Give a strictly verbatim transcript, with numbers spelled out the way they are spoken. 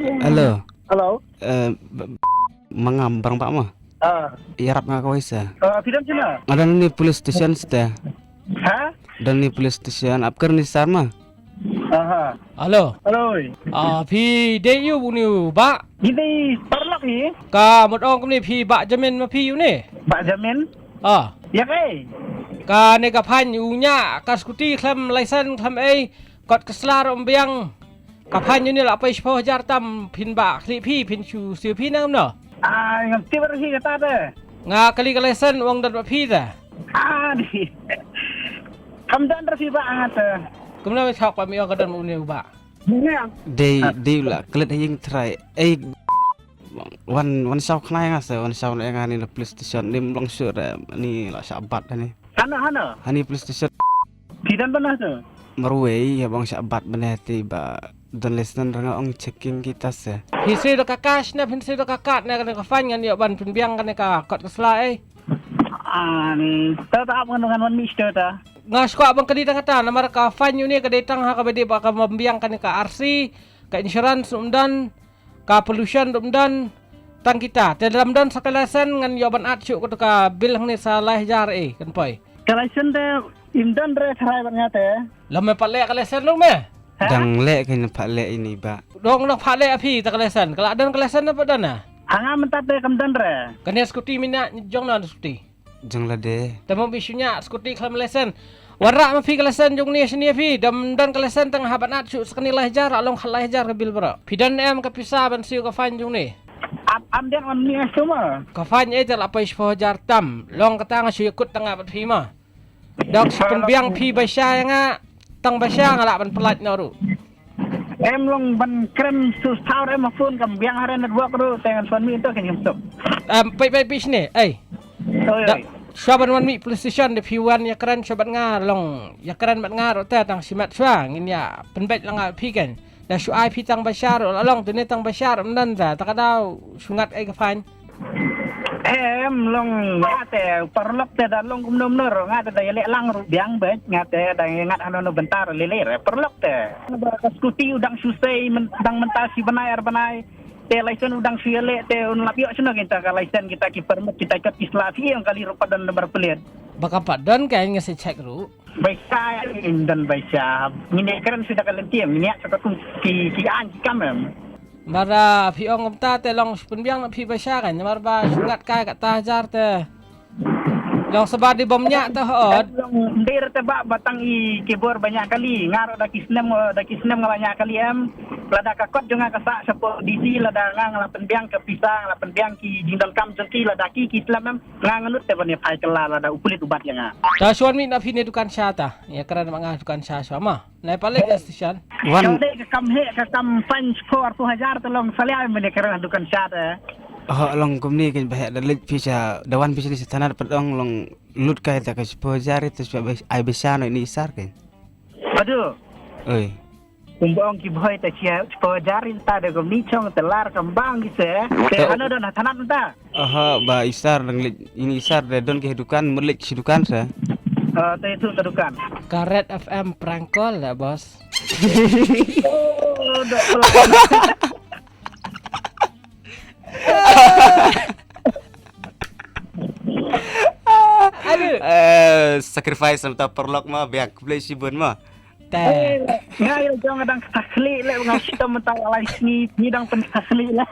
Hello. Hello. Eh, ma nga Barang Bah ma. Ah. Ïarap nga kawei sa. Ah, phi don shano? Nga don ni police station sa te. Ha? Don ni police station, ap kyrni sar ma. Aha. Hello. Hello. Ah, phi dei ïa une u Bah? Ngi dei paralok hi. Ka mut ong kumne phi Bah Jamin ma phi une? Bah Jamin? Ah. Ïa kaei? Kane ka phan u ñiah ka skuti khlem laisen khlem ei, kot ka sla ruh ym biang. Ka phan une la poi shiphew hajar tam phin Bah khlieh phi phin shu siew phi nang no. Ah, ngam tip ruh hi kata te. Nga kali ka laisen u ong don bad phi te. Ah, di. Kam don ruh hi Bah nga te. Kumno me thok ba me ong ka don une u Bah? Dei, dei la klet ha ïing trai. Ei, wan, wan shaw khnai nga sa, wan shaw na nga ni la police station, ni mlong shuh re, ni la shah bat ni. Hano, hano? Hani police station. Phi don bana tu? Marwei, ïa bang shah bat bana ti ba don laisen ra nga ong checking kita sa. Hi sri da ka cash na, phin sri da ka card na, kane ka fine ngan ïoh ban pynbiang kane ka kot ka sla ei. Ah, ni, ta ta ap ngan ngan wan mih shuh ta. Nga skwah bang ka dei tang kata, namar ka fine une ka dei tang ha kaba dei ba ka pynbiang kane ka R C, ka insurance um don, ka pollution ruh ym don, tang kita. Te lada ym don sa ka laisen ngan ïoh ban at shuh kato ka bil hangne sa lai hajar ei kan poi. Ka laisen te im don re tharai bad nga te. Lada me pat leh ka laisen ruh me. Ha? Dang leh ka, ngam pat leh ine Bah. Dang, dang pat leh ïa phi ta ka laisen. Ka la don ka laisen ne pat don na? Ha nga mynta te kam don re. Kane skuti me ñiah jong no skuti? Jong lade. Te mo phi shu ñiah skuti khlem laisen. Wanrah ma phi ka laisen jong ne shane phi. Lada ym don ka laisen tang hap ban at shuh sa kane lai hajar, la long khat lai hajar ka bil baroh. Phi don em ka pisa ban siew ka fine jong ne? Ap am dang on ni semua. Ka fine ei te la poi shiphew hajar tam. Long kata nga shu ïakut tang nga bad phi ma. Dok shu pynbiang phi basha ïa nga. Tang basha nga lah ban pyllait noh ruh. Em long ban kren su saur em phone kam biang hare network ruh te ngan phone mi to kan yum tok. Em pei pei pei shane ei. Oi, oi. Shuwa ban wan mih police station da phi wan ïakren shuwa bad nga long ïakren bad nga ruh te tang shimet shuwa ngin ïa pynbeit lang nga phi kan. Da shu ai phi tang basha ruh la long te ne tang basha ruh ym don ta ta ka daw shu ngat ei ka fine. Em long nga te paralok te da long kumno kumno ruh nga te da ïaleh lang ruh biang beit nga te da ngat hano hano bynta ruh lei lei re paralok te. Ba ka skuti u dang shu sei dang mynta shi bnai ar bnai. Te laisen u dang shu ïaleh te un lap ïoh shano kita ka laisen kita ki permit kita kot ki sla phi ong kali ruh pat don nombar plate. Ba kam pat don ka nga sa check ruh. Baisa in don baisa. Ngin ïa kren shu da ka lynti em ngin ïa shu ka kum ki ki an ki kam em. Namar phi ong kumta te long shu pynbiang na phi baisa kan namar ba shu ngat kai kata hajar te. Long saba dei bym ñiah te hot. Long ndir te ba ba tang i ki bor ba ñiah kali nga ruh da ki snem da ki snem nga ba ñiah kali em. Lada ka kot jong nga ka sah shapoh D C lada nga nga la pynbiang ka pisa nga la pynbiang ki jingdonkam jong ki lada ki ki slem em. Nga nga lut te ban ïa phai kylla lada u pulit u bat ïa nga. Ta shuwa mih na phi ne dukan sha ta. Ïa kren ma nga dukan sha shuwa ma. Nai palik ïa station. Wan. Ka dei ka kam heh ka kam fine shiphew arphew hajar te long salia ban ïa kren dukan sha ta. Oh long kumne kan ba heh da leit phi sha da wan phi sha ni sha thana pat ong long lut kai ta ka shiphew hajar te shuwa ai ba sha no ini sar kan. Aduh. Oi. Kumba ong ki bhoi ta chia chpo jarin ta de ko ni chong te lar kam bang ki se. Te ano don ha thanat ta. Aha ba isar nang lek ini isar de don ke dukan merlek si dukan sa. Ah, te itu ta dukan. Ka Red F M prank call da bos. Oh, dah. Aduh. Eh, sacrifice sama ta perlok ma biak beli si bun ma. Te. Eh, nga ïa jong dang ka khlieh le nga shitom mynta lai sngi ni dang pyn ka khlieh le.